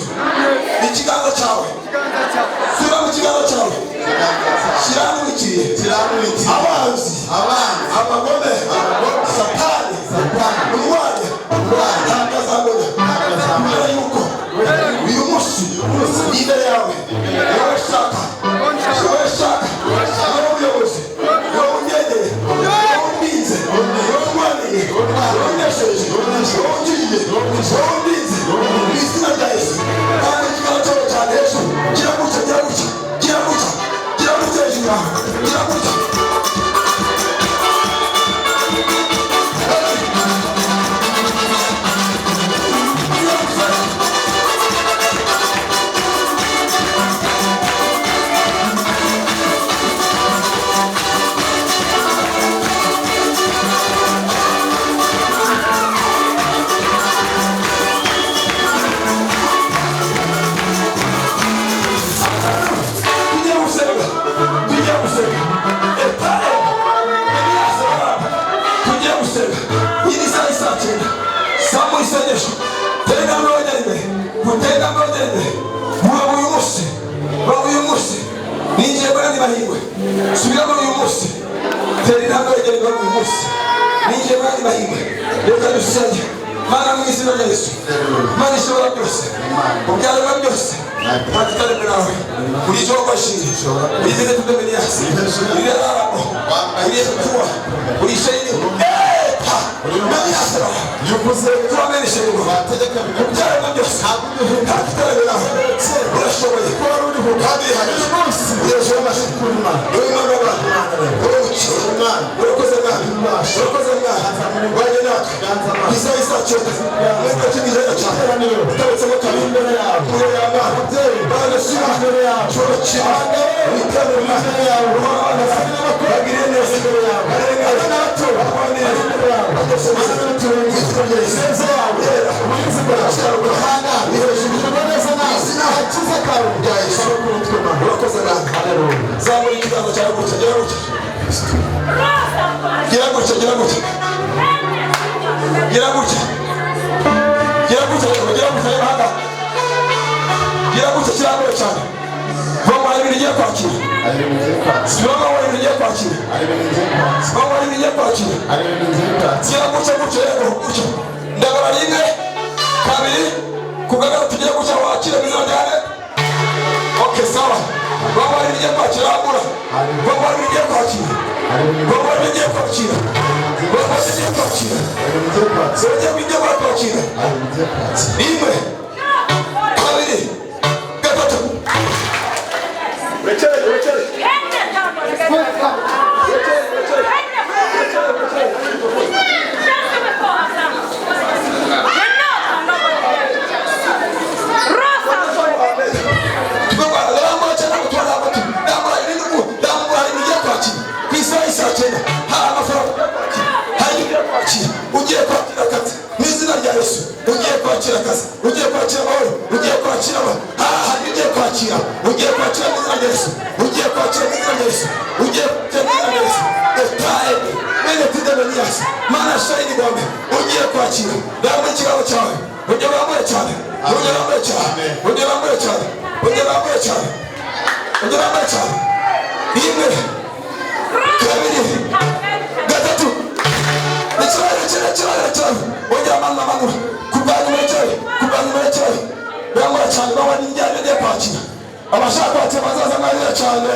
Yesu, ikiganza cyawe sura mu kiganza cyawe kirantwikiriye. Kirantwikiriye. Abanzi, Abanzi, abagome, abagome, Satani, Satani, urwanya, urwanya, ntabwo azabona. Ntabwo azabona. Kubera yuko uyu munsi imbere yawe wowe shaka, wowe shaka, wowe muyobozi, wowe ungendeye, wowe undinze, wowe undwaniye, wowe unesheje, wowe ungiriye, wowe undinze, mu izina rya Yesu. Kandi ikiganza cyawe cyane hejuru, gira gutya, gira gutya, gira gutya, gira gutya hejuru yawe, gira gutya. Gira gutya. Tugiye gusenga, tugiye gusenga. Etare Eliyasi baraba. Tugiye gusenga. Iyi ni isaha isaa 9 saa isengesho. Tera intambwe wegera imbere, gutera intambwe wegera imbere. Vuga uyu munsi, vuga uyu munsi ninjiye muri andi mahirwe. Subiramo, uyu munsi. Tera intambwe wegera imbere, uyu munsi ninjiye muri andi mahirwe. Reka dusenge. Mana, mu izina rya Yesu, Mana ishobora byose, mu byaremwe byose nta kitaremwe nawe. Uri Jehova Shiri, uri Bene Tudemeniyasi, uri Raramo, uri Etuwa, uri Sheyini Eta Meniyasira. Iyo uvuze, Turamenyeshe ngo wategeka, mu byaremwe byose nta kitaremwe nawe. Urashoboye kandi uyu munsi uri Jehova Shiri, uri Imana y'abantu, uri umukiza. Urakoze Mwami, urakoze Mwami. Wajye natwe ku isaha isaa 9 muri 19 cyane utabetsemo kabiri imbere y'Amana bagashyira cyubakira witerura bagiriye neza barengana barwanire bagosomeza izina rya Yesu yera barakiranuka ni hejuru izina rya Yesu. Urakoze Mwami. Zamura ikiganza cyawe gutya, gira gutya, gira gutya, gira gutya, gira gutya, gira gutya, gira gutya, reba hano, gira gutya, kirambuye cyane. Vuga ngo hari ibintu ugiye kwakira. Hari ibintu ngiye kwakira. Vuga ngo hari ibintu ugiye kwakira. Hari ibintu ngiye kwakira. Vuga ngo hari ibintu ugiye kwakira. Hari ibintu ngiye kwakira. Gira gutya, gutya, yego, gutya. Ndabara rimwe, kabiri, ku gatatu tugiye gutya, wakira mu izina rya. Okay, sawa. Vuga ngo hari ibintu ugiye kwakira, rambura. Vuga ngo hari ibintu ugiye kwakira. Vuga ngo hari ibintu ugiye kwakira. Vuga ngo hari ibintu ugiye kwakira. Hari ibintu ngiye kwakira. Ugiye ugiye kwakira. Hari ibintu ngiye kwakira. Rimwe, kabiri, gatatu. Rekere, rekere, rekere, rekere, rekere. Rambura cyane, gutwara amatu. Rambura ibintu, rambura. Ibintu ugiye kwakira ku isaha y'isaa 9, hari amafaranga ugiye kwakira, hari ibyo ugiye kwakira. Ugiye kwakira akazi mu izina rya Yesu. Ugiye kwakira akazi, ugiye kwakira amahoro, ugiye kwakira hari ugiye kwakira, ugiye kwakira mu izina rya Yesu, ugiye kwakira mu izina rya Yesu, ugiye kwakira mu izina rya Yesu. Etae mene tidemeniyasi mana shayini gombe. Ugiye kwakira. Rambura ikiganza cyawe, ujye urambure cyane, ujye urambure cyane, ujye urambure cyane, ujye urambure cyane, ujye urambure cyane. Rimwe, kabiri, gatatu. Rekera, rekera, rekera, rekera. Ongera amanura, amanura kurwanya. Rekera kurwanya, rekera. Rambura cyane. Baba n'injyana ugiye kwakira. Abashaka kwakira bazaza mwarira cyane.